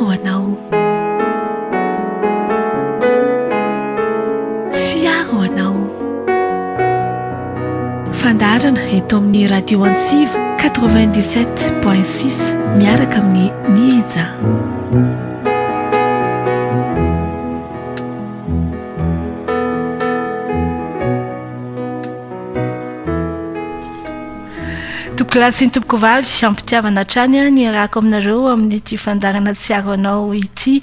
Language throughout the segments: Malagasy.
Tsiaro anao. Tsiaro anao. Fandaharana eto amin'ny Radio Antsiva 97.6 miaraka amin'ny Ny Eja. Tompokolahy sy ny tompokovavy, ampitiavana hatrany ny iarahako aminareo amin'ity fandaharana Tsiaro Anao ity.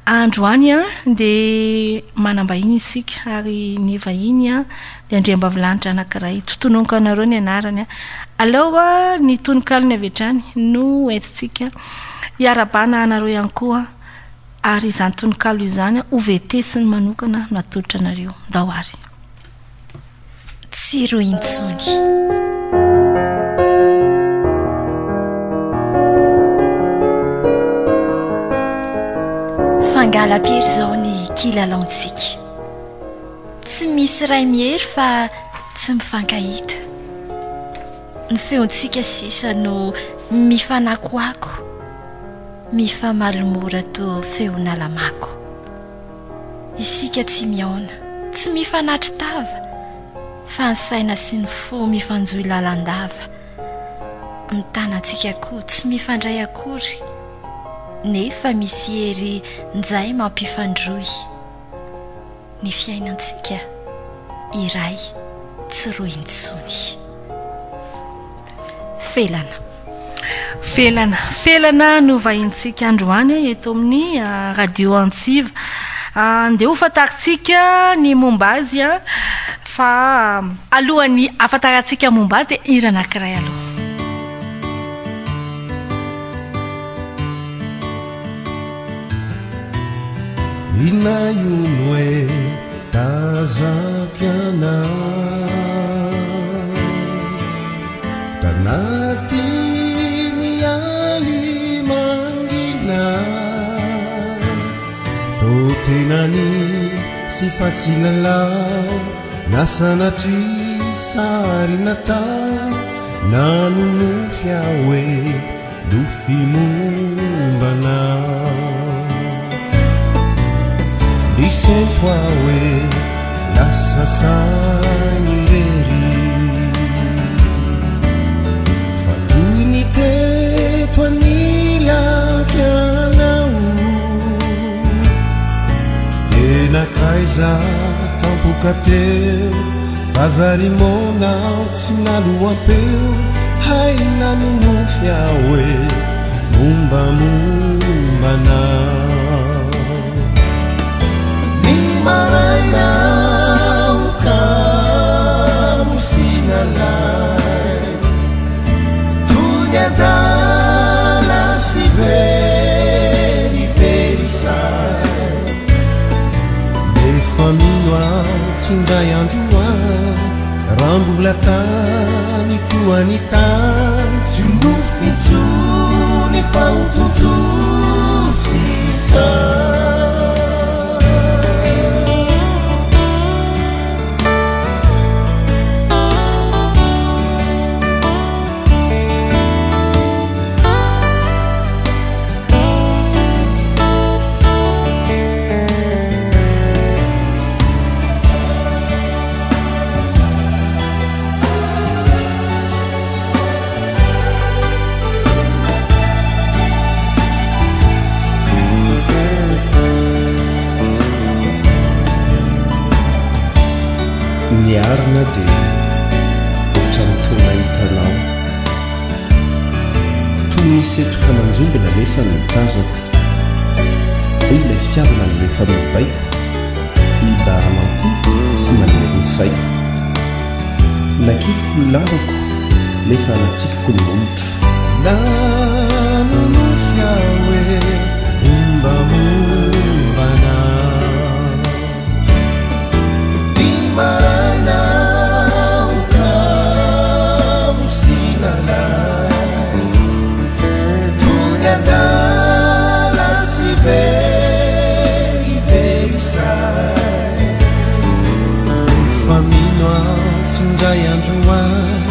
Androany dia manam-bahiny isika ary ny vahiny dia andriambavilanitra anankiray. Tsy tononiko anareo ny anarany. Aleo ny tononkalony avy hatrany no entintsika hiarahabana anareo ihany koa ary izany tononkalo izany ho vetesiny manokana no atolotra anareo. Ndao ary. Tsy roa intsony. Fangalam-pery izao ny kilalaontsika. Tsy misy iray miery fa tsy mifankahita. Ny feontsika sisa no mifanakoako, mifamaly mora toa feon'alamako. Isika tsy mihaona, tsy mifanatri-tava, fa ny saina sy ny fo mifanjohy lalandava. Ny tanantsika koa tsy mifandray akory, nefa misy hery njay mampifandrohy. Ny fiainantsika iray tsy roa intsony. Felana. Felana. Felana no vahintsika androany eto amin'ny Radio Antsiva. Andeha ho fantarintsika ny momba azy fa alohan'ny hahafantarantsika momba azy dia hira anankiray aloha. Inona io no e tazako ianao Tanatin'ny aly mangina Toa tena nisy fa tsy lalao Na sanatria sary natao Nanonofy aho hoe Nofy momba anao Nisento aho hoe lasa saina irery Fa toy ny teto anilako ianao Dia nankaiza tampoka teo Fa zary moana aho tsy naloam-peo Hay nanonofy aho hoe mombamomba anao Ny maraina ho kamo sy nalay Toy ny adala sy verivery saina Nefa mino aho f'indray andro any Raha mbola tany koa ny tany Tsy ho nofy intsony fa ho tontosa izany. Ny arina dia ohatran'ny toa nahita anao. Toy ny setroka manjombona nefa no tazako. Ilay fitiavana no efa mibaiko, mibarana am-po sy manery ny saiko. Nakifiko ny lambako nefa natsikiko ny molotro. Nanonofy aho hoe mombamomba anao. Ny maraina ho kamo sy nalay Toy ny adala sy verivery saina Efa mino aho f'indray andro any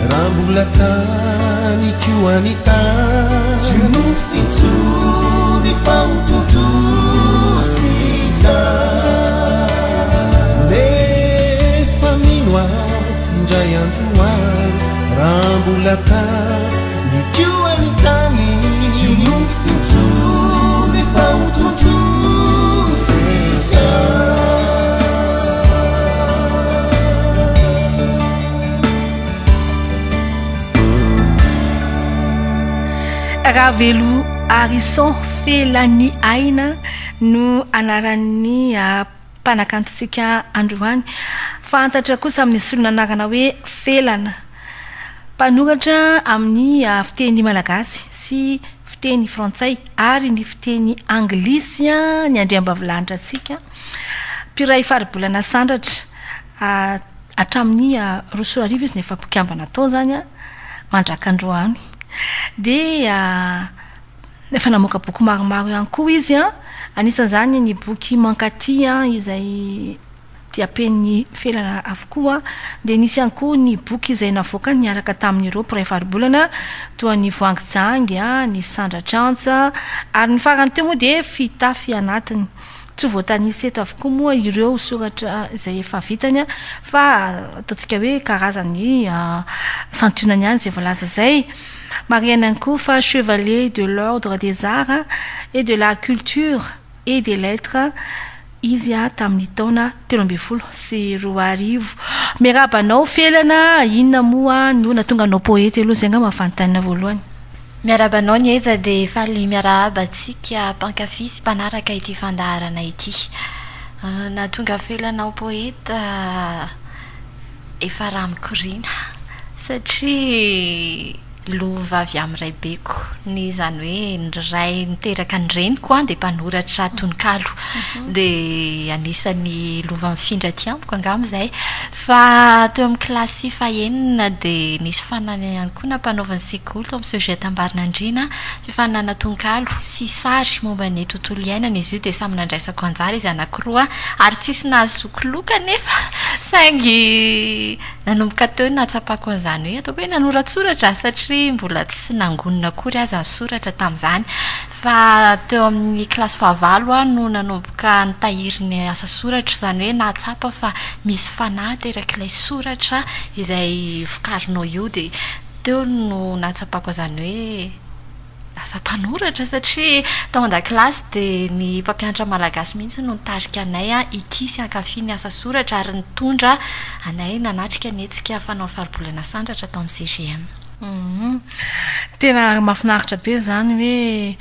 Raha mbola tany koa ny tany Tsy nofy intsony. fa ho tontosa izany. Nefa mino aho f'indray andro any raha mbola tany koa ny tany. Tsy ho nofy intsony fa ho tontosa izany. Ravelo Harison Felany Aina no anaran'ny mpanakantontsika androany. Fantatra kosa amin'ny solon'anarana hoe Felana. Mpanoratra amin'ny fiteny malagasy sy fiteny frantsay ary ny fiteny anglisy ny andriambavilanitra antsika. Mpiray faribolana Sandratra hatramin'ny 2002 izy no efa mpikambana tao izany mandraka androany. Dia efa namoaka boky maromaro ihany koa izy, anisan'izany ny boky Mankaty izay diam-penin'ny Felana avokoa. Dia nisy ihany koa ny boky izay navoakany niaraka tamin'ireo mpiray faribolana toa ny Voahangy Jangy, ny Sandratrantsa ary ny farany teo moa dia Fitafy anatiny. Tsy voatanisa eto avokoa moa ireo soratra izay efa vitany fa ataontsika hoe karazany santionany ihany izay voalaza izay. Marihana ihany koa fa Chevalier de l'Ordre des Arts et de la Culture et des Lettres izy tamin'ny taona 2013. Miarahaba anao Felana, inona moa no nahatonga anao poety aloha, izay angamba no fanontaniana voalohany. Miarahaba anao Ny Eja dia faly miarahaba antsika mpankafy sy mpanaraka ity fandaharana ity. Nahatonga felana ho poeta efa rà mikoriana satria lova avy amin'ny raibeko ny izany hoe ny ray niteraka ny reniko dia mpanoratra tononkalo dia anisan'ny lova mifindra aty amiko angamba izay. Fa teo amin'ny kilasy fahenina dia nisy fifaninanana ihany koa nampanaovin'ny sekoly tao amin'ny CEG Tambarinandriana, fifaninanana tononkalo sy sary momba ny tontolo iainana izy io dia samy nandraisako anjara izy anankiroa ary tsisy nahazoako loka anefa saingy nanomboka teo no nahatsapako an'izany hoe ataoko hoe nanoratsoratra satria mbola tsy nangonina akory aza ny soratra tamin'izany. Fa teo amin'ny kilasy fahavalo aho no nanomboka nitahiry ny asa soratro, izany hoe nahatsapa fa misy fanahy aterak'ilay soratra izay vokarinao io. Dia teo no nahatsapako an'izany hoe lasa mpanoratra satria tao an-dakilasy dia ny mpampianatra malagasy mihitsy no nitarika anay hitia sy hankafy ny asa soratra ary nitondra anay nanatrika ny hetsika fanao faribolana sandratra tao amin'ny CGM. Humm. Tena mahafinaritra be izany hoe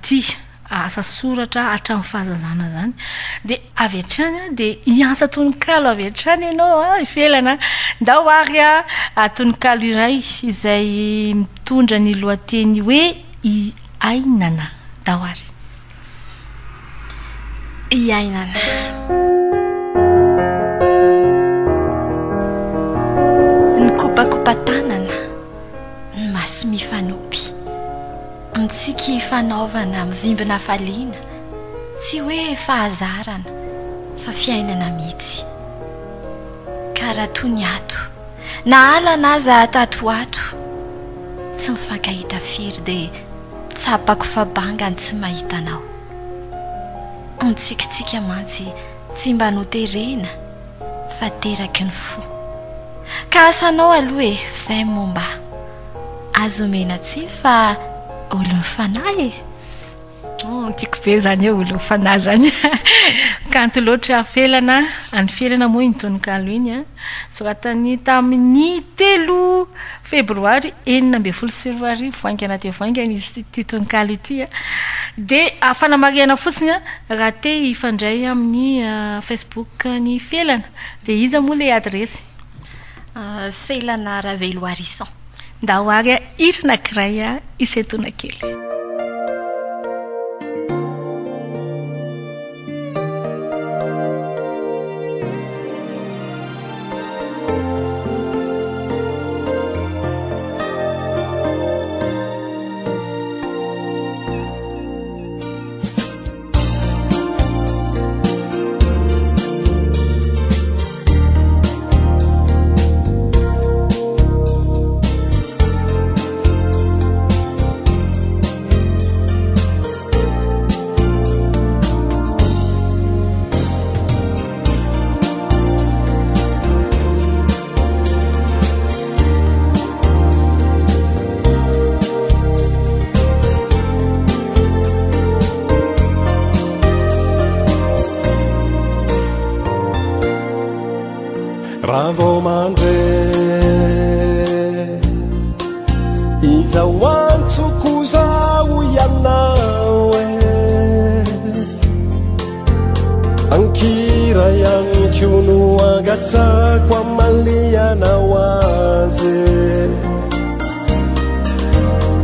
tia asa soratra hatramin'ny fahazazana izany. Dia avy hatrany an, dia hiantsa tononkalo avy hatrany ianao an, i Felana an. Ndao ary an, tononkalo iray izay mitondra ny lohateny hoe Iainana. Ndao ary. Iainana. Ny kopakopa-tanana, ny maso mifanopy, ny tsiky ifanaovana mivimbina hafaliana, tsy hoe fahazarana fa fiainana mihitsy. Ka raha toa ny ato, na alana aza tato ho ato, tsy mifankahita firy dia Tsapako fa banga ny tsy mahita anao. Ny tsikintsika mantsy tsy mba noterena fa teraky ny fo. Ka asanao aloha e f'izay momba ahy. Aza omena tsiny fa olon'ny fanahy e! Hum, tiako be izany hoe olon'ny fanahy izany. Kanto loatra Felana, an'i Felana moa iny tononkalo iny an. Soratany tamin'ny telo febroary 2016, haingana dia haingana izy ity tononkalo ity. Dia fanamarihana fotsiny, raha te hifandray amin'ny Facebook ny Felana, dia iza moa ilay adiresy? Felana Raveloarison. Ndao ary hira anankiray hisentoana kely. Izao antsoko izao ianao e. Ankira ihany koa no angatahako hamalianao azy.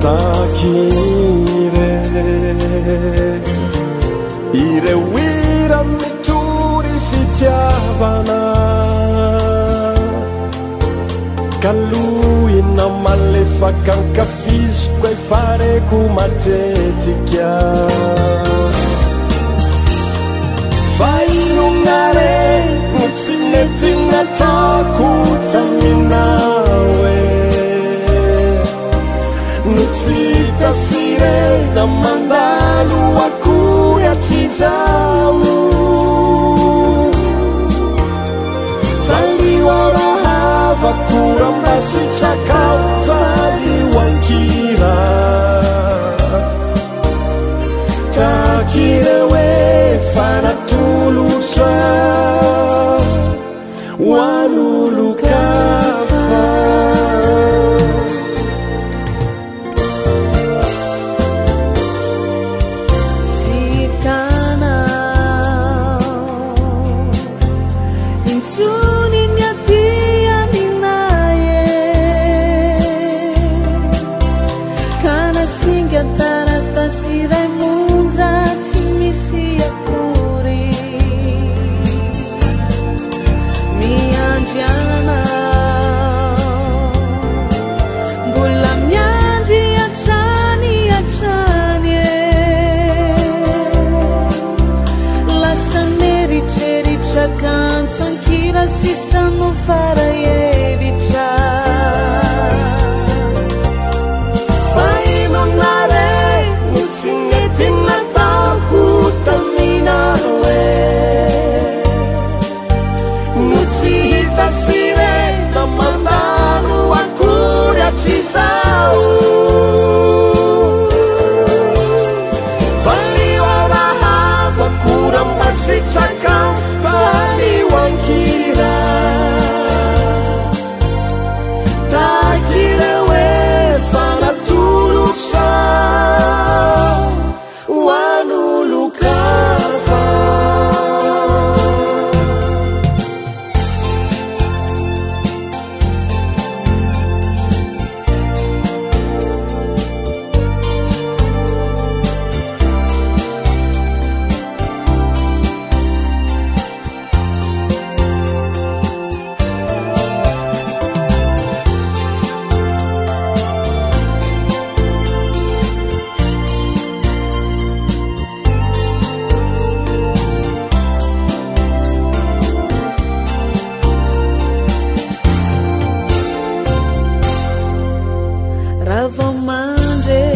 Takire ireo hira mitory fitiavana. Kaloina malefaka ankafiziko efa reko matetika. Fa inona re no tsy nety nataoko taminao e? No tsy hita sy re na mandalo akory hatrizao. Valio arahavako raha mba sitrakao, valio an-kira. Tahak'ireo efa natolotra ho an'olon-kafa. Tsy hitanao intsony ny aty aminay e. Ka nasinga taratasy iray monja tsy misy akory. Miandry anao, mbola miandry hatrany hatrany e. Lasa mieritreritra kanjo ankira sisa no farahevitra. Fa inona re no tsy nety nataoko taminao e? No tsy hita sy re na mandalo akory hatrizao. Valio arahavako raha mba sitrakao, valio an-kira. Tahak'ireo efa natolotra ho an'olon-kafa. Raha vao mandre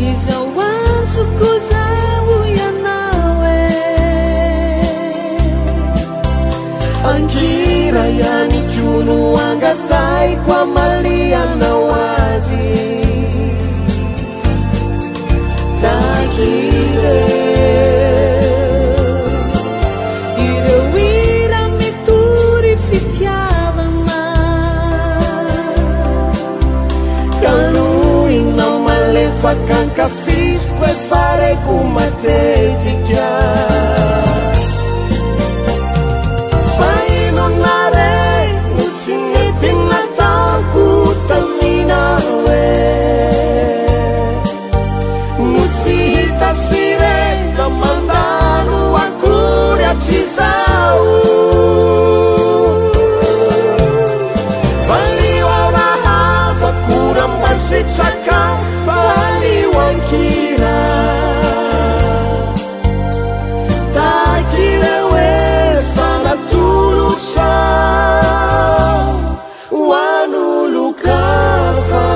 izao antsoko izao ianao e. Ankira ihany koa no angatahiko hamalianao azy. Takire ireo hira mitory fitiavana. Kaloina malefaka ankafiziko efa reko matetika. Fa inona re no tsy nety nataoko taminao e? No tsy hita sy re na mandalo akory hatrizao. Valio arahavako raha mba sitrakao, valio an-kira. Tahak'ireo efa natolotra ho an'olon-kafa.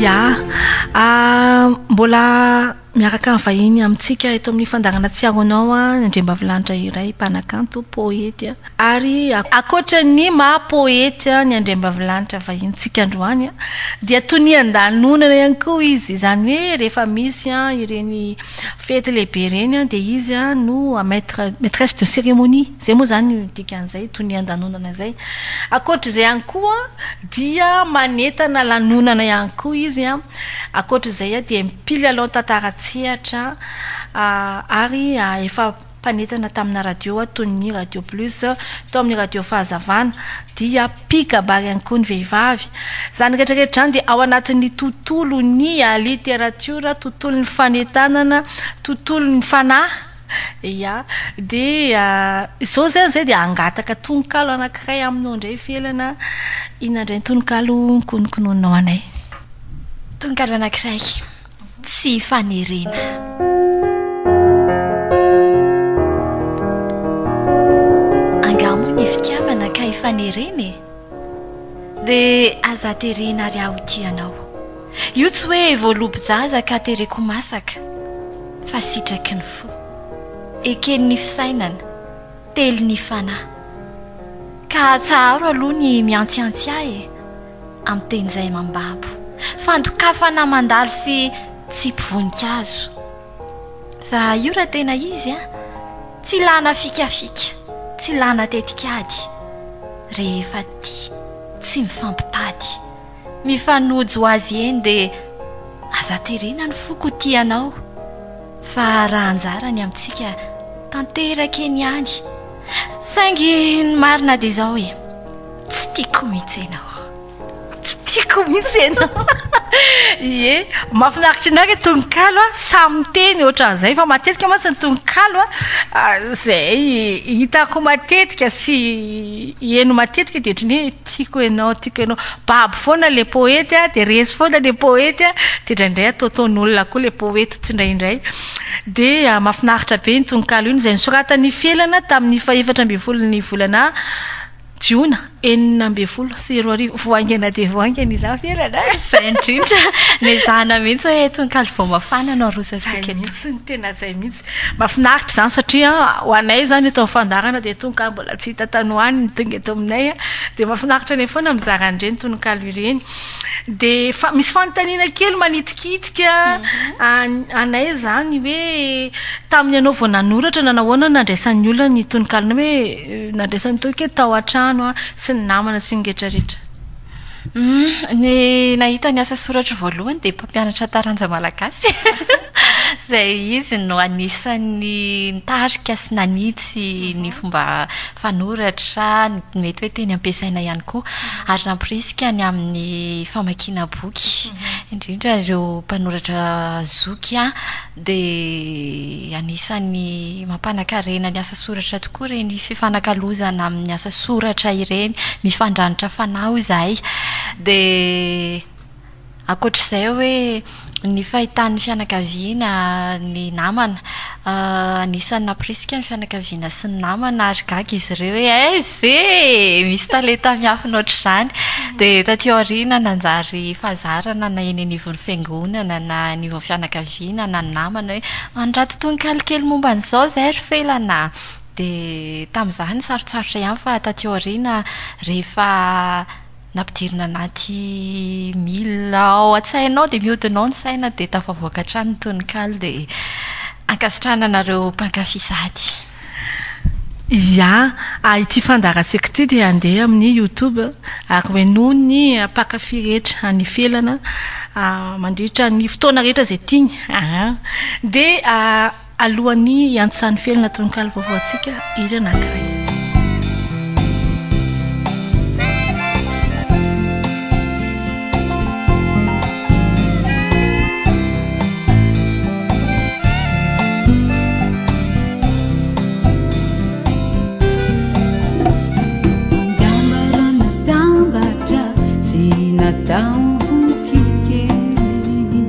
Ya, mbola Miaraka mivahiny amintsika eto amin'ny fandaharana Tsiaro Anao ny andriambavilanitra iray mpanakanto, poety. Ary ankoatra ny maha poety ny andriambavilanitra vahinintsika androany dia tonian-danonana ihany koa izy. Izany hoe rehefa misy ireny fety lehibe ireny dia izy no maître, maîtresse de cérémonie. Izay moa izany no dikan'izay tonian-danonana izay. Ankoatra izay ihany koa dia manentana lanonana ihany koa izy. Ankoatra izay dia mpilalao tantara an-tsehatra ary efa mpanentana tamina radio toy ny Radio Plus, tao amin'ny Radio Fahazavana, dia mpikabary ihany koa ny vehivavy. Izany rehetra rehetra izany dia ao anatin'ny tontolon'ny literatiora, tontolon'ny fanentanana, tontolon'ny fanahy. Ya, dia izao izany izay dia hangataka tononkalo anankiray aminao indray Felana, inona indray ny tononkalo nokononkononinao anay? Tononkalo anankiray, tsy ifanerena. Angaha moa ny fitiavana ka ifanerena e? Dia aza terena ary aho tia anao. Io tsy hoe voalobo-jaza ka tereko masaka, fa sitraky ny fo. Eken'ny fisainana, telin'ny fanahy. Ka atsaharo aloha ny mihantsihantsy ahy e, amin'ny teny izay mambabo. Fandokafana mandalo sy tsipy voninkazo. Fa io raha tena izy an, tsy ilana fikafika, tsy ilana tetikady. Rehefa tia, tsy mifampitady. Mifanojo ho azy eny dia aza terena ny foko ho tia anao fa raha anjara ny amintsika tanteraka eny ihany saingy ny marina dia izao e tsy tiako mihitsy ianao. Tsy tiako mihitsy ianao. Ie, mahafinaritra anay ry tononkalo a, samy miteny ohatran'izay fa matetika mantsy ny tononkalo a, izay hitako matetika sy heno matetika dia ohatran'ny hoe Tiako ianao, tiako ianao. Babo foana le poety a, dia resy foana le poety a, dia indraindray ataotaon'olona koa le poety tsindraindray. Dia mahafinaritra be iny tononkalo iny, izay nosoratan'i Felana tamin'ny fahefatra ambin'ny folon'ny volana jiona 2016. Vao haingana dia vao haingana izany Felana a! Izay indrindra. Nezahana mihitsy hoe tononkalo vao mafana no arosantsika eto. Izay mihitsy, tena izay mihitsy. Mahafinaritra izany satria ho anay izany eto amin'ny fandaharana dia tononkalo mbola tsy hita tany ho any ny tonga eto aminay dia mahafinaritra anay foana mizara an'ireny tononkalo ireny. Dia fa misy fanontaniana kely manitikitika anay izany hoe tamin'ny ianao vao nanoratra nanao ahoana no nandraisan'ny olona ny tononkalonao hoe nandraisan'ny toky hoe tao an-trano sy ny namana sy ny rehetra rehetra. Ny nahita ny asa soratro voalohany dia mpampianatra taranja malagasy. Izay izy no anisan'ny nitarika sy nanitsy ny fomba fanoratra, ny mety hoe teny ampiasaina ihany koa. Ary nampirisika ny amin'ny famakiana boky, indrindra ireo mpanoratra zoky Dia anisan'ny mampanakarena ny asa soratra tokoa ireny fifanakalozana amin'ny asa soratra ireny, mifandranitra fanahy hoy izahay. Dia ankoatr'izay hoe ny fahitan'ny fianakaviana ny namana, anisan'ny nampirisika ny fianakaviana sy ny namana ary gaga izy ireo hoe hay ve e! Misy talenta miafina ohatr'izany. Dia taty aoriana nanjary fahazarana na eny anivon'ny fiangonana na anivon'ny fianakaviana na ny namana hoe manorato tononkalo kely momba an'izao izay ry Felana a! Dia tamin'izany sarotsarotra ihany fa taty aoriana rehefa nampidirina anaty milina ao an-tsaina ao dia mihodina ao ny saina dia tafavoaka hatrany ny tononkalo dia ankasitrahana anareo mpankafy sahady. Ya, ity fandaharantsika ity dia handeha amin'ny youtube ary ho henoin'ny mpankafy rehetra any ivelana mandritra ny fotoana rehetra izay tiany. Dia alohan'ny hiantsan'ny felana tononkalo vaovao antsika, hira anankiray. Angamba raha natambatra tsy natao boky kely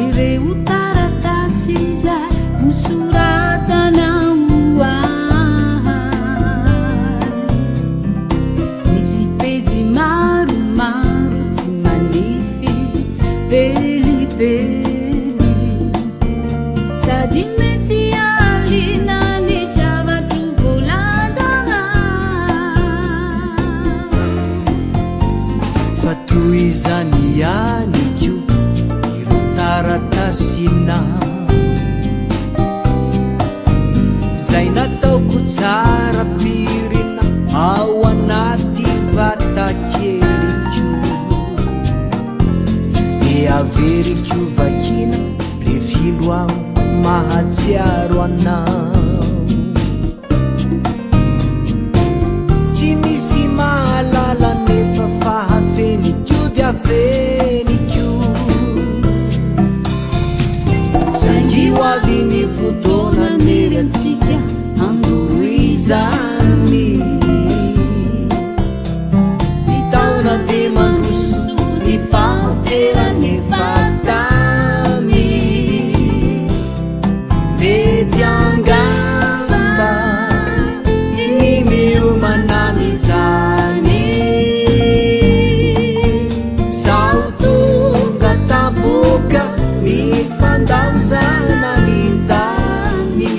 ireo taratasy izay nosoratana ho ahy. Misy pejy maromaro tsy manify pelipely. vakina Zay nataoko tsara pirina ao anaty vatakeliko Dia averiko vakina refindro aho mahatsiaro anao Tsy misy mahalala nefa fa hafeniko dia hafeniko Saingy ho avy ny fotoana hanery antsika handoro izany Ny taona dia mandroso ny fahanterany efa tamy Mety angamba ny miomana amin'izany Sao tonga tampoka ny fandaozana ny tany.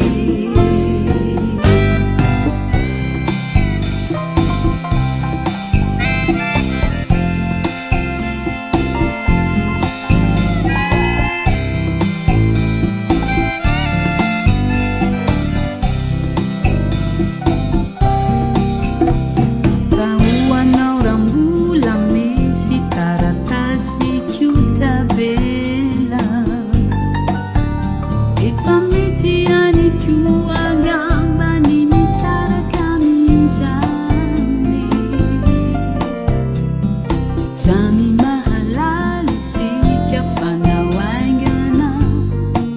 Fa ho anao raha mbola misy taratasy ko tavela Efa mety ihany koa angamba ny misaraka amin'izany Samy mahalala isika fa na ho haingana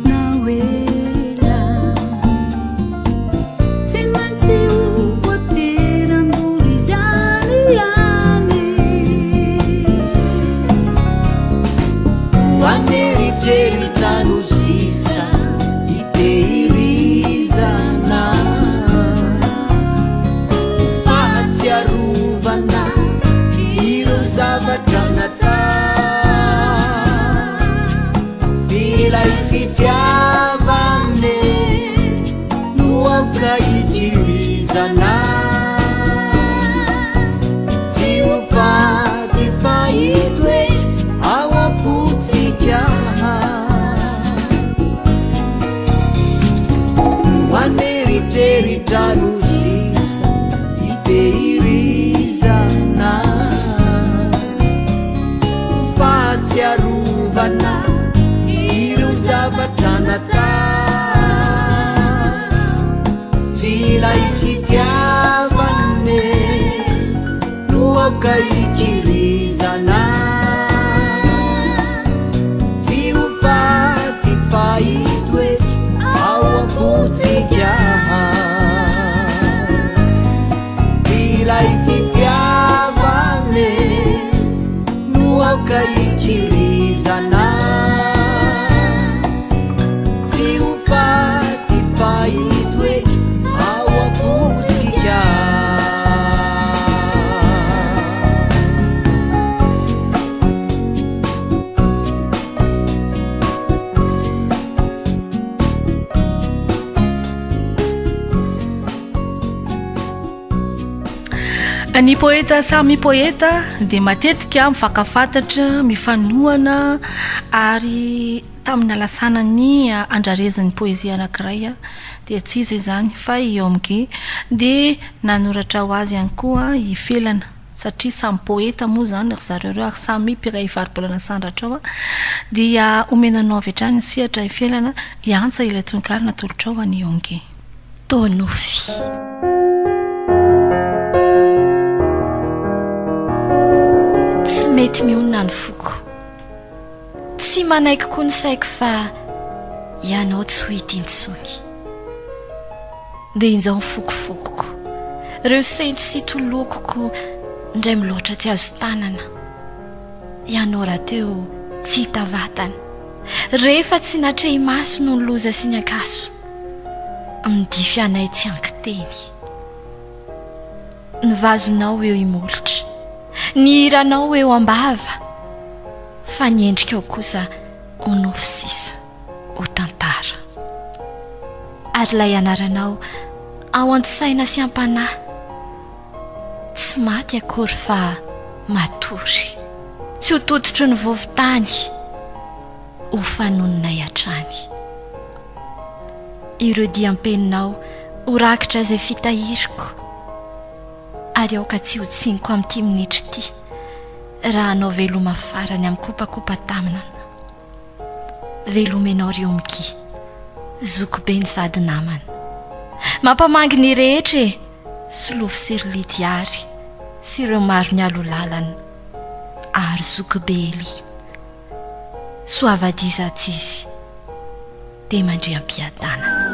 na ho ela Tsy maintsy ho voatery izany ihany. Ho an'eritreritra no sisa hitehirizana Ho fahatsiarovana ireo zavatra natao Ilay fitiavana no aoka hikirizana Tsy ho faty fa hitoetra ao am-pontsika Ho an'eritreritra no sisa hitehirizana Ho fahatsiarovana ireo zavatra natao Ilay fitiavana no aoka hikirizana Tsy ho faty fa hitoetra ao am-pontsika Ilay fitiavana no aoka hikirizana Tsy ho faty fa hitoetra ao am-pontsika. Ny poeta samy poeta dia matetika mifankafantatra, mifanohana ary tamin'ny nalasanan'ny andrarezin'ny poezia anankiray dia tsy iza izany fa i Omg dia nanoratra ho azy ihany koa i Felana satria samy poeta moa izany ry zareo ireo ary samy mpiray faribolana sandratra ao dia omena anao avy hatrany ny sehatra i Felana hiantsa ilay tononkalo natolotrao an'i Omg. Toa nofy. Tsy mety mionona ny foko. Tsy manaiky koa ny saiko fa ianao tsy ho hita intsony. Dia injao ny fokofokoko, ireo sento sy tolokoko indray miloatra tsy azo tanana. Ianao rahateo tsy hita vatana, rehefa tsy natrehi-maso noho ny loza sy ny ankaso. Midify anay tsy ankiteny. Ny vazonao eo imolotra, ny hiranao eo am-bava, fa ny endrikao kosa ho nofy sisa, ho tantara. Ary ilay anaranao ao an-tsaina sy am-panahy, tsy maty akory fa matory, tsy ho tototry ny vovo-tany. ho fanononay hatrany. Ireo diam-peninao ho rakitra izay fitahiriko, ary aoka tsy ho tsiniko amin'ity minitra ity raha hanao veloma farany amin'ny kopakopa-tanana. Veloma ianao ry Omky, zokibe no sady namana. Mampamangy ny rehetra e! Solofo sy ry Lydiary sy ireo maro nialoha lalana ary zokibe Elia. Soavadia izatsy izy dia mandria am-piadanana.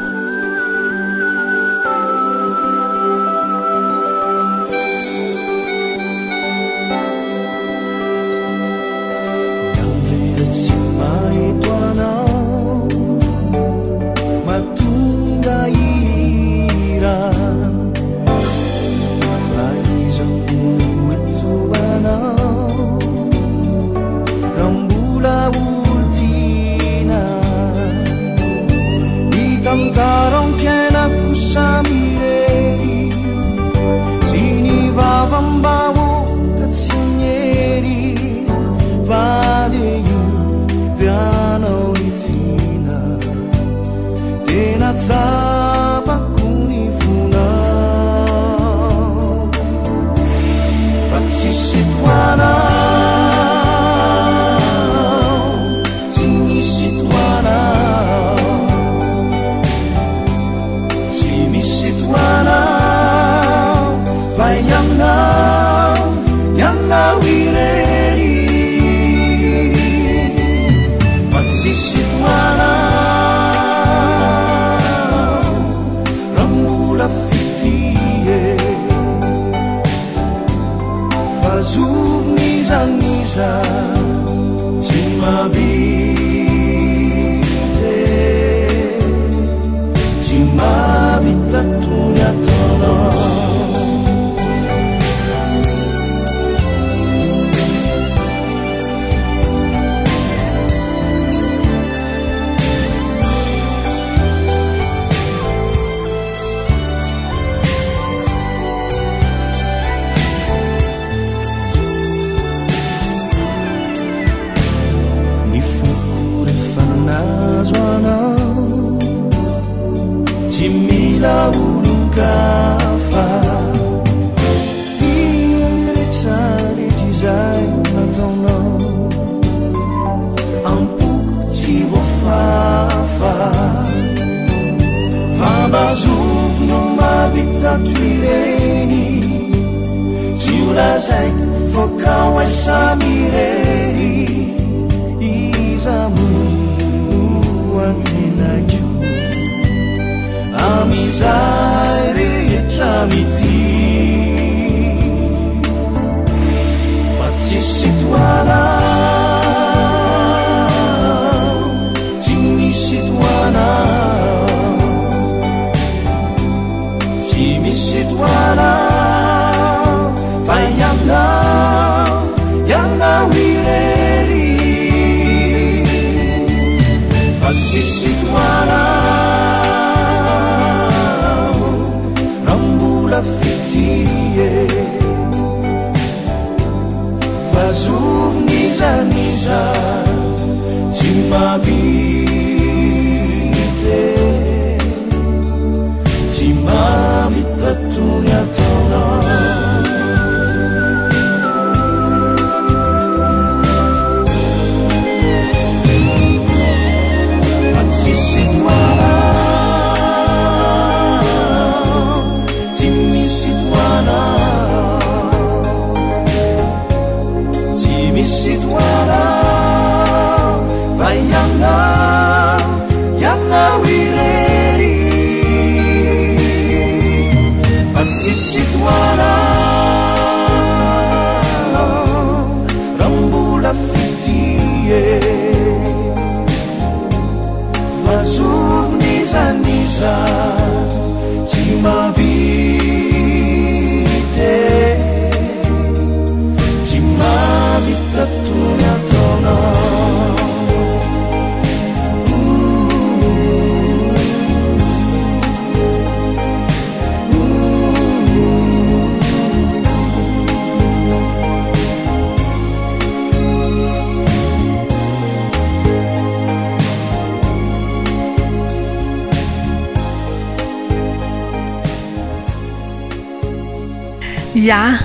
Ya.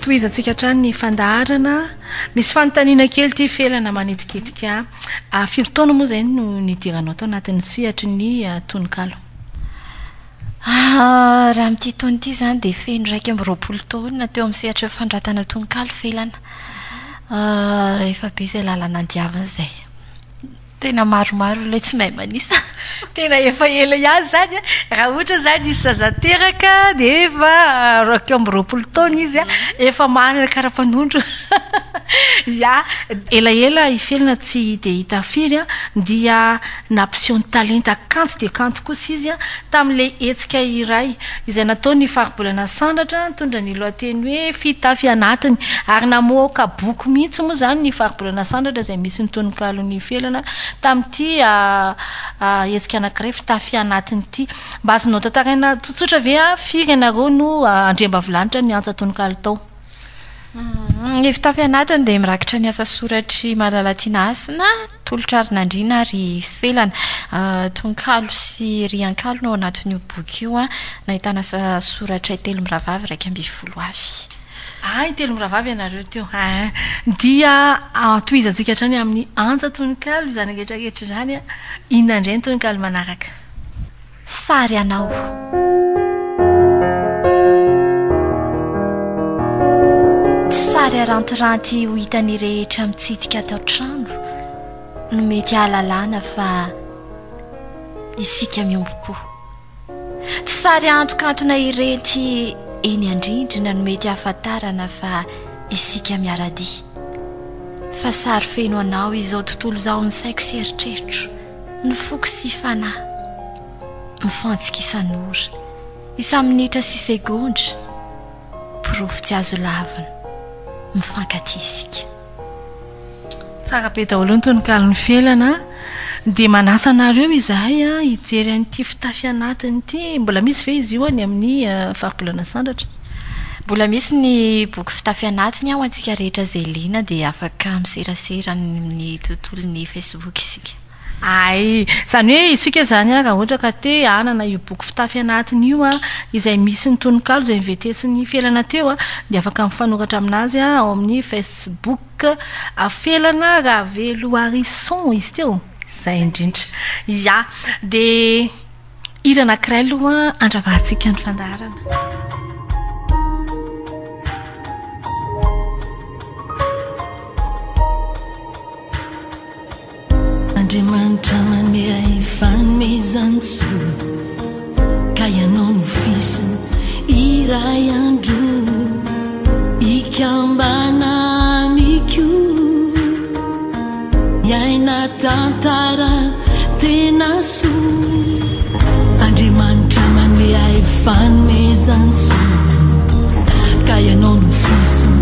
Tohizantsika hatrany ny fandaharana. Misy fanontaniana kely ity Felana manitikitika ahy. Firy taona moa izay no nidiranao tao anatin'ny sehatry ny tononkalo? Raha amin'ity taona ity izany dia feno 21 taona teo amin'ny sehatry ny fanoratana tononkalo Felana. Efa be izay lalana andiavina izay. Tena maromaro ilay tsy mahay manisa. Tena efa ela ihany izany an! Raha ohatra izany nisy zaza teraka dia efa 21 taona izy an, efa manana kara-panondro. Ya, elaela i Felana tsy dia hita firy an, dia nampiseho ny talenta kanto dia kanto kosa izy tamin'ilay hetsika iray izay nataon'ny Faribolana Sandratra nitondra ny lohateny hoe Fitafy anatiny ary namoaka boky mihitsy moa izany ny Faribolana Sandratra izay misy ny tononkalon'i Felana tamin'ity hetsika anankiray Fitafy anatiny ity. Mba azonao tantaraina tsotsotra ve firy ianareo no andriambavilanitra niantsa tononkalo tao? Ny fitafy anatiny dia mirakitra ny asa soratr'i Malalatiana Hasina, Tolotra Arinandriana ary Felana. Tononkalo sy riankalo no ao anatin'io boky io, nahitana asa soratray telo mirahavavy 11 avy. Hay, telo mirahavavy ianareo teo hein! Dia tohizantsika hatrany amin'ny antsa tononkalo izany rehetra rehetra izany. Inona indray ny tononkalo manaraka? Sary anao. Tsy sary arantiranty ho hitan'ny rehetra mitsidika ato an-trano no mety hahalalana fa isika miombom-po. Tsy sary ahantokantona irenty eny an-drindrina no mety hahafantarana fa isika miara-dia. Fa sary feno anao izao tontolo izao ny saiko sy eritreritro. Ny foko sy fanahy. Mifantsika isan'ora. Isa-minitra sy segondra. Porofo tsy azo lavina. Mifankatia isika. Tsara be daholo ny tononkalon'i Felana a! Dia manasa anareo izahay hijery an'ity fitafy anatiny ity. Mbola misy ve izy io any amin'ny Faribolana Sandratra? Mbola misy ny boky fitafy anatiny ho antsika rehetra izay liana dia afaka miserasera amin'ny tontolon'ny Facebook isika. Hay! Izany hoe isika izany raha ohatra ka te hanana io boky fitafy anatiny io izay misy ny tononkalo izay noventesin'i Felana teo dia afaka mifanoratra aminazy ao amin'ny Facebook Felana Raveloarison izy teo? Izay indrindra. Ya! Dia. Hira anankiray aloha handravahantsika ny fandaharana. Andriamanitra manome ahy fanomezan-tsoa ka ianao no fisiny iray andro hikambana amiko Miaina tantara tena soa. Andriamanitra manome ahy fanomezan-tsoa ka ianao no fisiny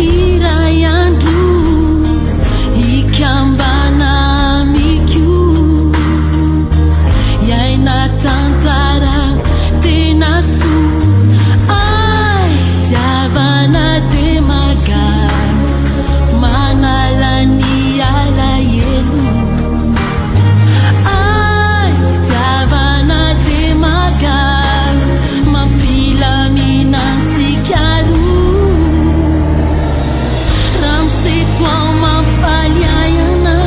iray andro hikambana amiko. Hiaina tantara tena soa. Ay fitiavana dia mahagaga. Manala ny alahelo. Ay fitiavana dia mahagaga, mampilamina antsika roa. Ramose toa mampifaly ahy ianao.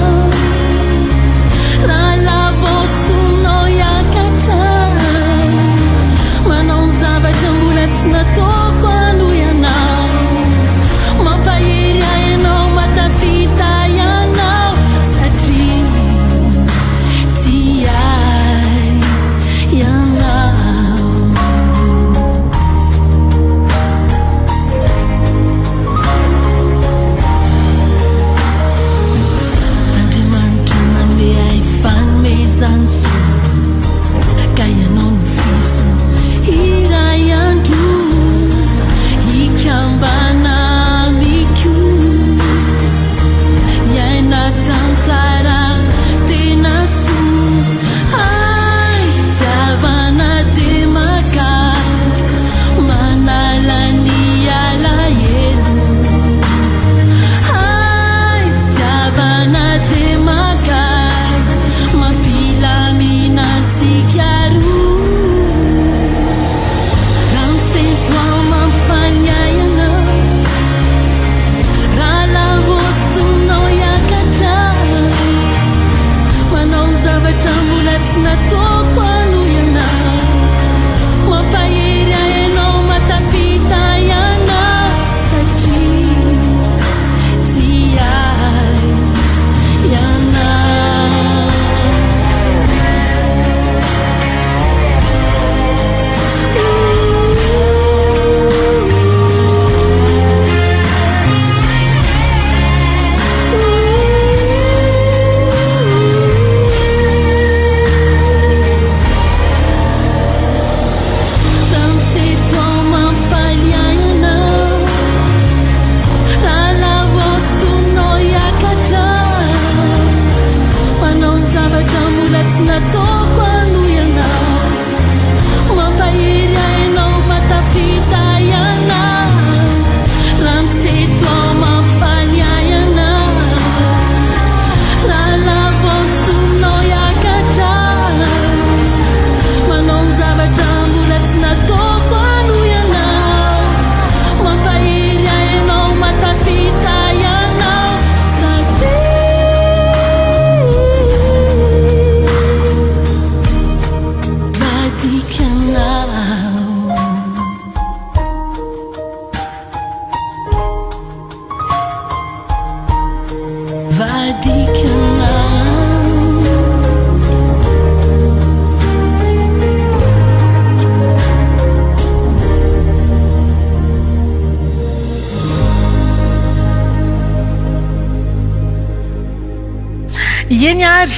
Eny ary,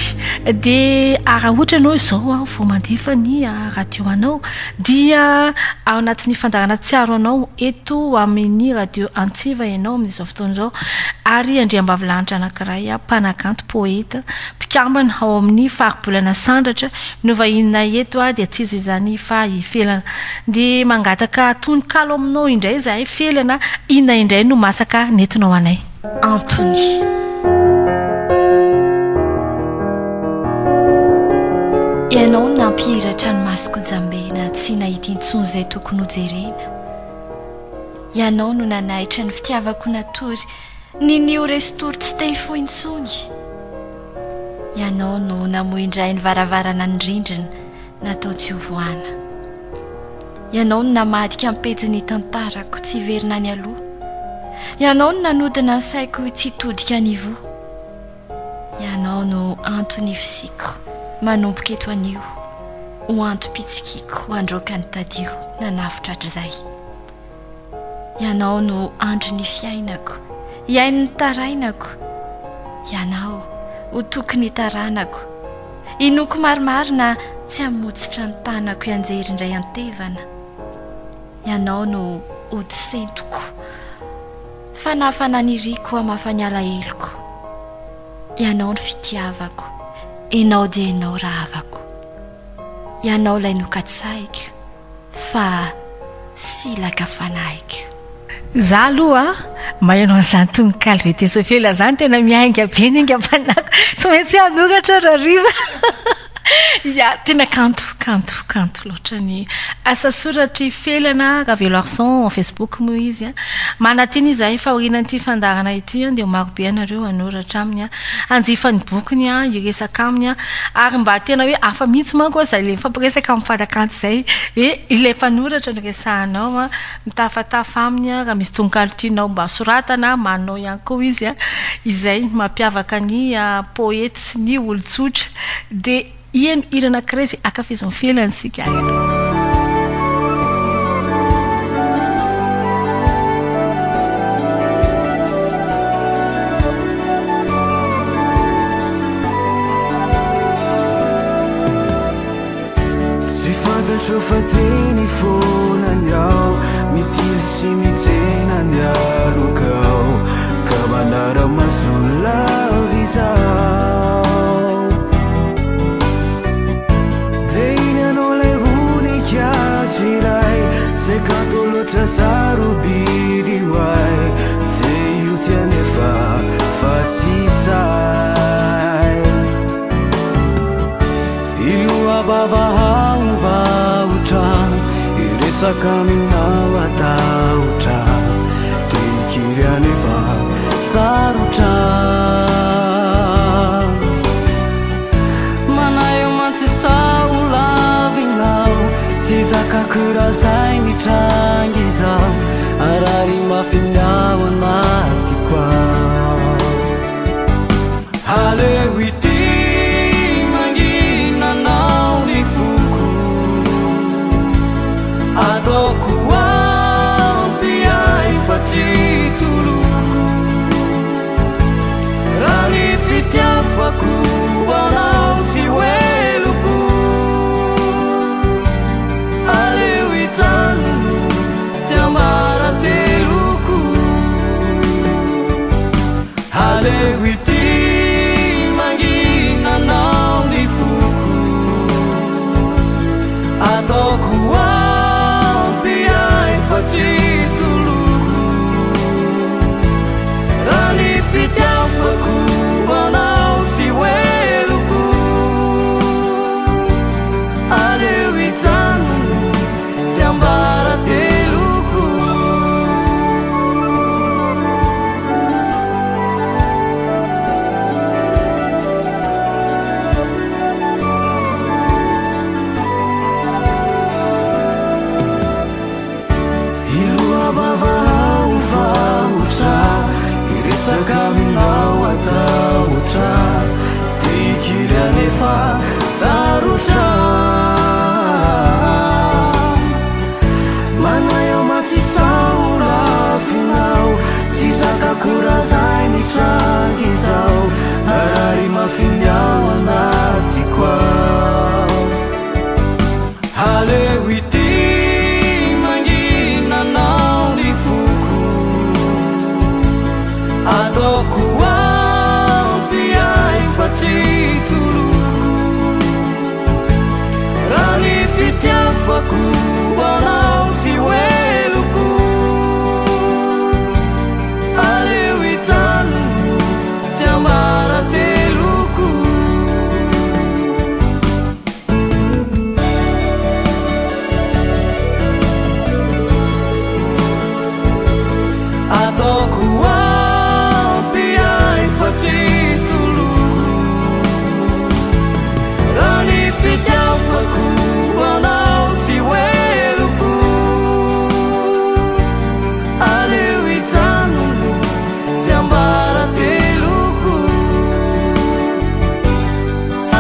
dia raha ohatra ianao izao an, vao mandefa ny radio anao, dia ao anatin'ny fandaharana Tsiaro Anao eto amin'ny radio Antsiva ianao amin'izao fotoana izao, ary andriambavilanitra anankiray, mpanakanto, poeta, mpikambana ao amin'ny Faribolana Sandratra no vahininay eto, dia tsy iza izany fa i Felana. Dia mangataka tononkalo aminao indray izahay Felana, inona indray no masaka nentinao anay? Antony. Ianao no nampihiratra ny masoko jambena tsy nahita intsony izay tokony ho jerena. Ianao no nanaitra ny fitiavako natory ninia ho resin-tory tsy te hifoha intsony. Ianao no namoha indray ny varavarana ny rindrina natao tsy ho vohana. Ianao no namadika ny pejin'ny tantarako tsy hiverina any aloha. Ianao no nanodina ny saiko tsy hitodika any ivoho. Ianao no antony fisiako manomboka eto anio, ho antom-pitsikiako handroaka ny tadio nanafotra hatrizay. Ianao no andry ny fiainako, hihaino ny tarainako. Ianao ho toky ny taranako. Inoako marimarina tsy hamotsitra ny tanako hianjery indray an-tevana. Ianao no ody sentoko. Fanafana niriko hamafa ny alaheloko. Ianao no fitiavako, ianao dia ianao rahavako. Ianao ilay nokatsahiko. Fa silaka fanahiko. Za aloha maheno an'izany tononkalo VT Sofia zany tena miainga be ny aingam-panahiko. Tsy maintsy hanoratra rahariva. Ya, tena kanto, kanto, kanto loatra ny asa soratr'i Felana Raveloarison, Facebook moa izy. Manantena izahay fa aorianan'ity fandaharana ity dia ho marobe ianareo hanoratra aminy. Hanjifa ny bokiny, hiresaka aminy ary mba tena hoe hafa mihitsy manko izay ilay mifampiresaka amin'ny mpanakanto izay hoe ilay mpanoratra no resahanao, mitafatafa aminy raha misy tononkalo tianao mba soratana, manao ihany koa izy, izay no mampiavaka ny poety sy ny olon-tsotra dia. Hihaino hira anankiray izay ankafizin'ny felany isika ary aloha. Tsy fantatro fa teny foana ny ao, mitily sy mitsena ny aloka ao, ka manara-maso lava izaho. Dia iny ianao ilay voninkazo iray, izay kanto loatra sarobidy ho ahy, te hioty anefa fa tsy sahy. Iloa-bava haovaotra, hiresaka aminao hatahotra, te hikiry anefa sarotra. Manahy mantsy sao ho lavinao, tsy zakako raha zay mitranga izao, harary mafy ny ao anatiko ao. Aleo ity mangina anao ny foko, ataoko ampy ahy fa tsy toloko. Raha ny fitiavako anao tsy ho heloko, aleo hijanona tsy ambarateloko. Aleo ity mangina anao ny foko, ataoko ampy ahy fa tsy toloko. Raha ny fitiavako anao tsy ho heloko, aleo hijanona tsy ambarateloko. Iloa-bava haovaotra, hiresaka aminao hatahotra, te hikiry anefa sarotra. Manahy aho mantsy sao ho lavinao, tsy zakako raha zay. nitranga izao, narary mafy ny ao anatiko ao. Aleo ity mangina anao ny foko, ataoko ampy ahy fa tsy toloko. Raha ny fitiavako anao tsy ho heloko, aleo hijanona tsy ambarateloko. Ataoko ampy ahy fa tsy toloko, raha ny fitiavako anao tsy ho heloko, aleo hijanona tsy ambarateloko.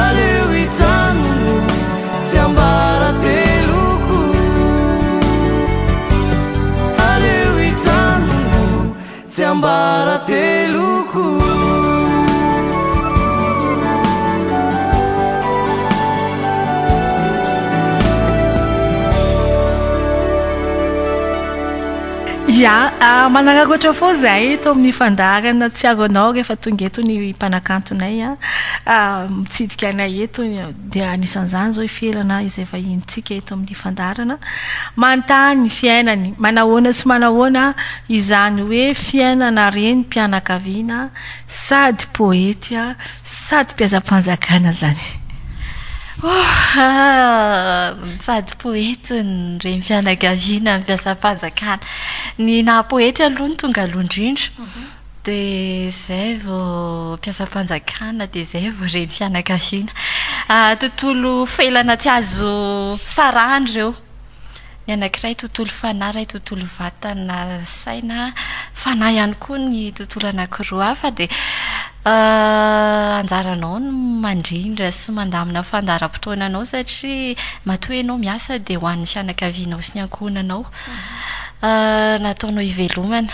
Aleo hijanona tsy ambarateloko. Aleo hijanona tsy ambarateloko. Ya, manararaotra foana izahay eto amin'ny fandaharana Tsiaro Anao rehefa tonga eto ny mpanakantonay, mitsidika anay eto, dia anisan'izany izao i Felana izay vahinintsika eto amin'ny fandaharana. Manontany ny fiainany, manahoana sy manahoana izany hoe fiainana renim-pianakaviana sady poety sady mpiasam-panjakana izany. Sady poety ny renim-pianakaviana mpiasam-panjakana. Ny naha poety aloha no tonga aloha indrindra. Dia izay vao mpiasam-panjakana, dia izay vao renim-pianakaviana. Tontolo felana tsy azo sarahana ireo. Ny anankiray tontolo fanahy, iray tontolo vatana, saina, fanahy ihany koa ny tontolo anankiroa hafa. Dia anjaranao ny mandrindra sy mandamina ny fandaharam-potoananao satria matoa ianao miasa dia ho an'ny fianakavianao sy ny ankohonanao. Nataonao hivelomana.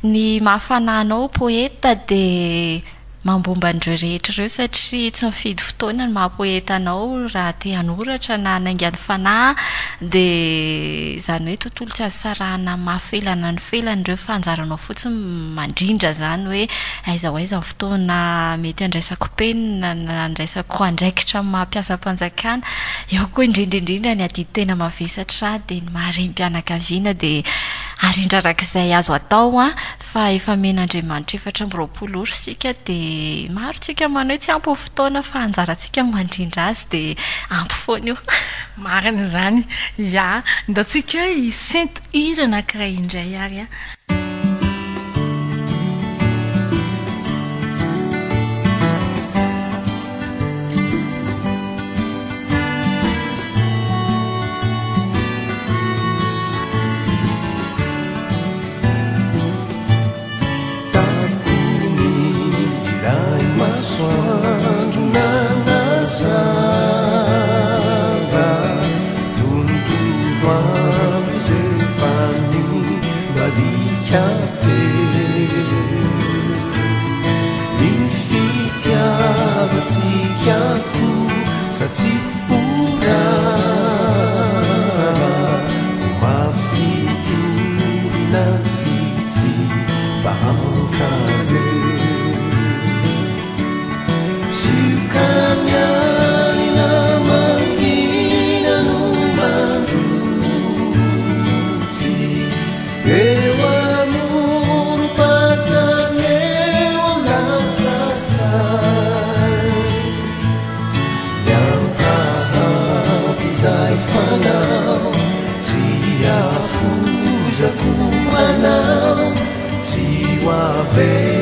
Ny maha fanahy anao poeta dia mambomba an'ireo rehetra ireo satria tsy mifidy fotoana ny maha poeta anao raha te hanoratra na hanainga ny fanahy dia izany hoe tontolo tsy azo sarahina amin'ny maha felana ny felana ireo fa anjaranao fotsiny mandrindra izany hoe aiza ho aiza ny fotoana mety handraisako penina na handraisako andraikitra amin'ny maha mpiasam-panjakana. Eo koa indrindra indrindra ny adidy tena mavesatra dia ny maha renim-pianakaviana dia arindra araka izay azo atao an. Fa efa omen'Andriamanitra 24 ora isika dia maro tsika manao hoe tsy ampy ny fotoana fa anjarantsika ny mandrindra azy dia ampy foana io. Marina izany. Ya, ndao tsika hisento hira anankiray indray ary a. Tsy afoizako anao, tsy ho avela.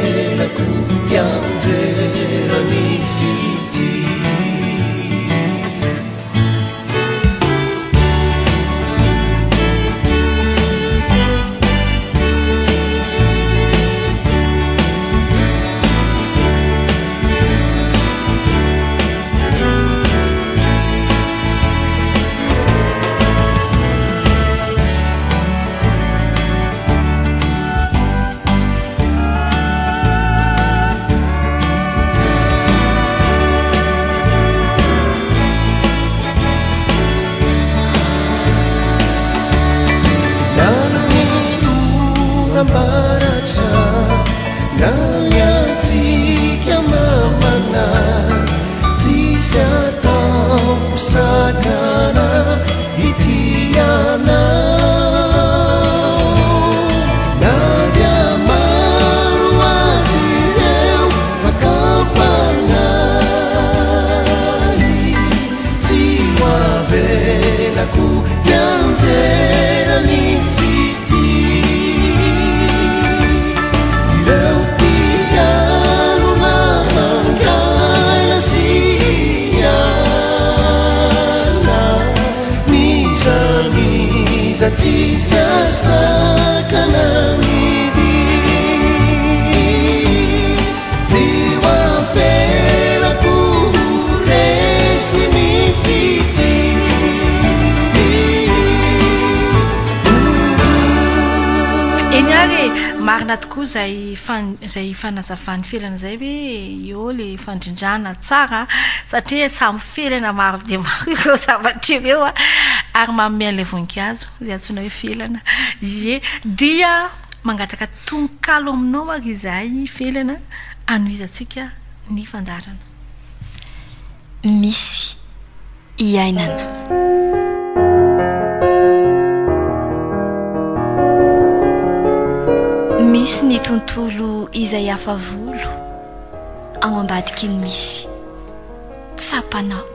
Asakana midy Tsy ho avelako ho resy ny fitia. Eny ary e, marina tokoa izay izay fanazavan'i Felana izay hoe eo le fandrindrana tsara satria samy felana maro dia maro ireo zavatra ireo ary manome an'ilay voninkazo izay antsoina hoe felana. Ie, dia mangataka tononkalo aminao ary izahay Felana hanohizantsika ny fandaharana. Misy iainana. Misy ny tontolo izay hafa volo ao ambadiky ny misy. Tsapanao.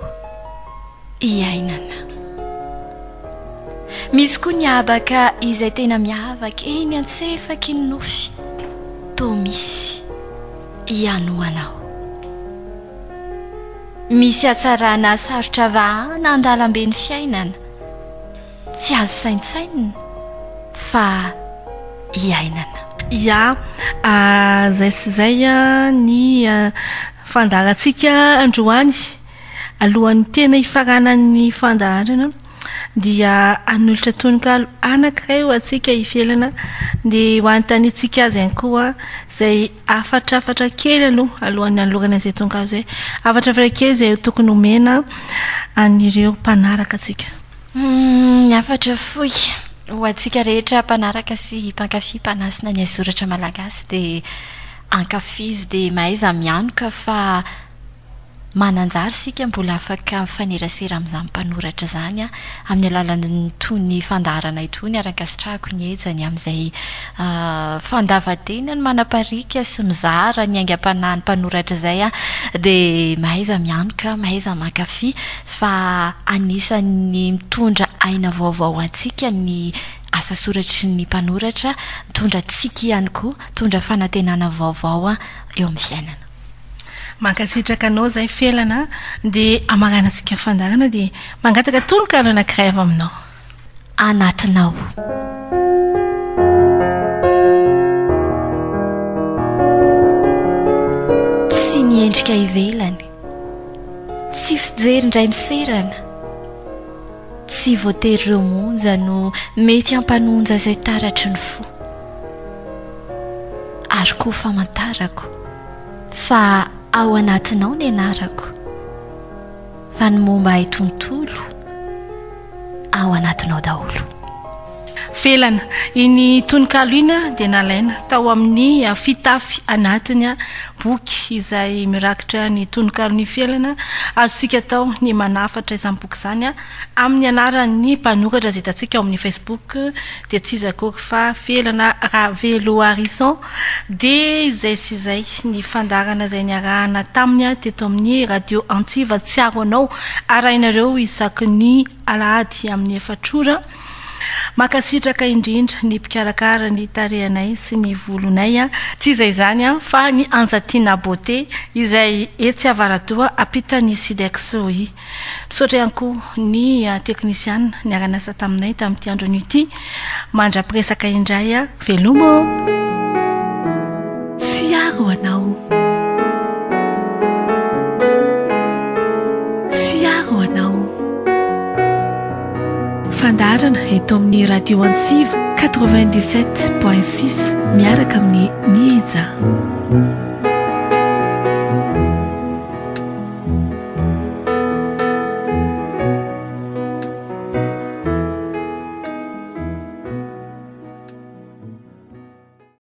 Iainana. Misy koa ny habaka izay tena miavaka eny antsefaky ny nofy. Toa misy ianohanao. Misy hatsarana sarotra vahana an-dalamben'ny fiainana. Tsy azo saintsainina fa iainana. Ya, izay sy izay ny fandaharantsika androany. Alohan'ny tena hifaranan'ny fandaharana dia hanolotra tononkalo anankiray ho antsika i Felana dia ho anontaniantsika azy ihany koa izay hafatrafatra kely aloha alohan'ny hanolorana izay tononkalo izay, hafatrafatra kely izay tokony homena an'ireo mpanaraka antsika. Ny hafatra fohy ho antsika rehetra mpanaraka sy mpankafy mpanasina ny haisoratra malagasy dia ankafizo dia mahaiza mianoka fa Mananjary isika mbola afaka mifanerasera amin'izany mpanoratra izany amin'ny alalan'itony fandaharana itony ary ankasitrahako ny hejany amin'izay fandavan-tenany manapariaka sy mizara ny aingam-panahin'ny mpanoratra izay dia mahaiza mianoka, mahaiza mankafy fa anisan'ny mitondra aina vaovao ho antsika ny asa soratry ny mpanoratra, mitondra tsiky ihany koa, mitondra fanantenana vaovao eo amin'ny fiainana. Mankasitraka anao zay Felana a! Dia hamaranantsika ny fandaharana dia mangataka tononkalo anankiray avy aminao. Anatinao. Tsy ny endrika ivelany, tsy fijery indray miserana, tsy voatery ireo monja no mety hampanonja izay taratry ny fo. Ary koa famantarako. Fa ao anatinao ny anarako. Fa ny momba ahy tontolo ao anatinao daholo. Felana. Iny tononkalo iny dia nalaina tao amin'ny Fitafy anatiny, boky izay mirakitra ny tononkalon'i Felana. Azontsika atao ny manafatra izany boky izany amin'ny anaran'ny mpanoratra izay hitantsika ao amin'ny Facebook dia tsy iza akory fa Felana Raveloarison. Dia izay sy izay ny fandaharana izay niarahana taminy teto amin'ny Radio Antsiva Tsiaro Anao arahinareo isaky ny alahady amin'ny efatr'ora. Mankasitraka indrindra ny mpikarakara ny tarehanay sy ny volonay. Tsy iza izany fa ny Anjatiana Beauté izay etsy Avaradoha ampitan'ny Sidex I. Misaotra ihany koa ny teknisiana niara-niasa taminay tamin'ity andro anio ity. Mandra-piresaka indray, veloma ô! Tsiaro anao. Tsiaro anao. Fandaharana eto amin'ny Radio Antsiva 97.6 miaraka amin'ny Ny Eja.